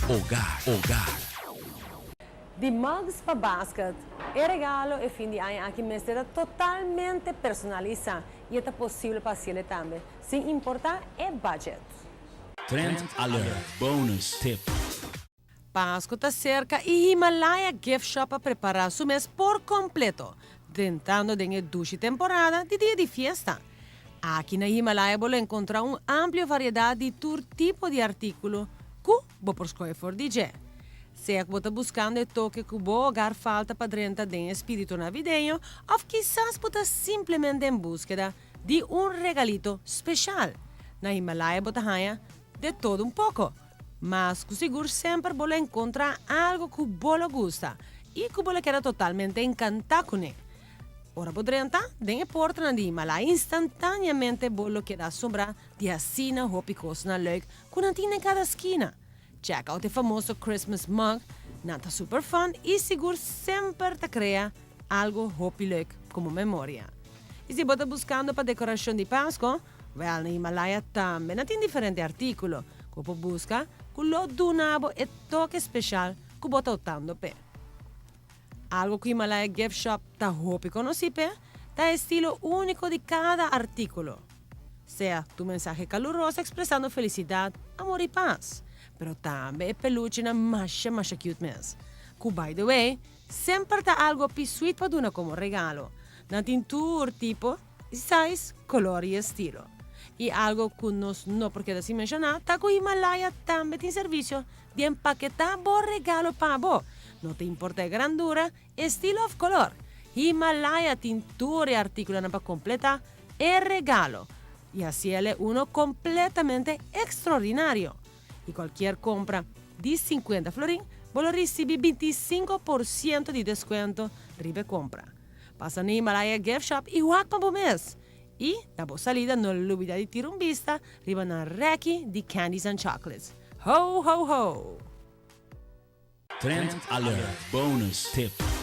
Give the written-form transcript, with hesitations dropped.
Hogar, hogar. Di mugs pa basket, e regalo e fin di aña aki mester ta totalmente personalisa y ta posibel pa haci'e tambe, sin importa e budget. Trend Alert Bonus Tip. Pasco ta cerca y Himalaya Gift Shop a prepara su mes por completo, drentando den e dushi temporada di dia di fiesta. Aki na Himalaya bo lo encontra un amplio variedad di tur tipo di articulo cu bo por scoge for di dje. Sea cu bo ta buscando e toque cu bo hogar falta pa drenta den espirito navideño of kisas bo ta simplemente en busqueda di un regalito special. Na Himalaya bo ta haya de todo un poco. Mas cu sigur semper bo lo encontra algo cu bo lo gusta y cu bo lo keda totalmente encanta cune. Ora bo drenta den e porta di Himalaya, instantaneamente bo lo keda asombra di asina hopi cosnan leuk cu nan tin na cada skina. Check out e famoso Christmas mug, nan ta super fun y sigur semper ta crea algo hopi leuk como memoria. Y si bo ta buscando pa decoracion di Pasco, wel, na Himalaya tambe nan tin diferente articulo cu bo busca cu lo duna bo e toque special cu bo ta optando pe. Algo cu Himalaya Gift Shop ta hopi conoci pe, ta estilo unico di cada articulo. Sea tu mensahe caluroso expresando felicidad, amor y paz. Pero tambe e peluchenan masha masha cute mes. Cu, by the way, semper ta algo hopi sweet pa duna como regalo. Nan tin tur tipo, size, color y estilo. Y algo cu nos no por keda sin menciona, ta cu Himalaya tambe tin servicio di empaketa bo regalo pa bo. No ta importa e grandura, estilo of color. Himalaya tin tur e articulonan pa completa e regalo. Y asina e uno completamente extraordinario. Y cualkier compra di 50 florin, bo lo ricibi 25% di descuento riba compra. Pasa na Himalaya Gift Shop y wak pa bo mes. Y na bo salida no lubida di tira un bista riba nan reki di candies and chocolates. Ho, ho, ho! Trend Alert Bonus Tip.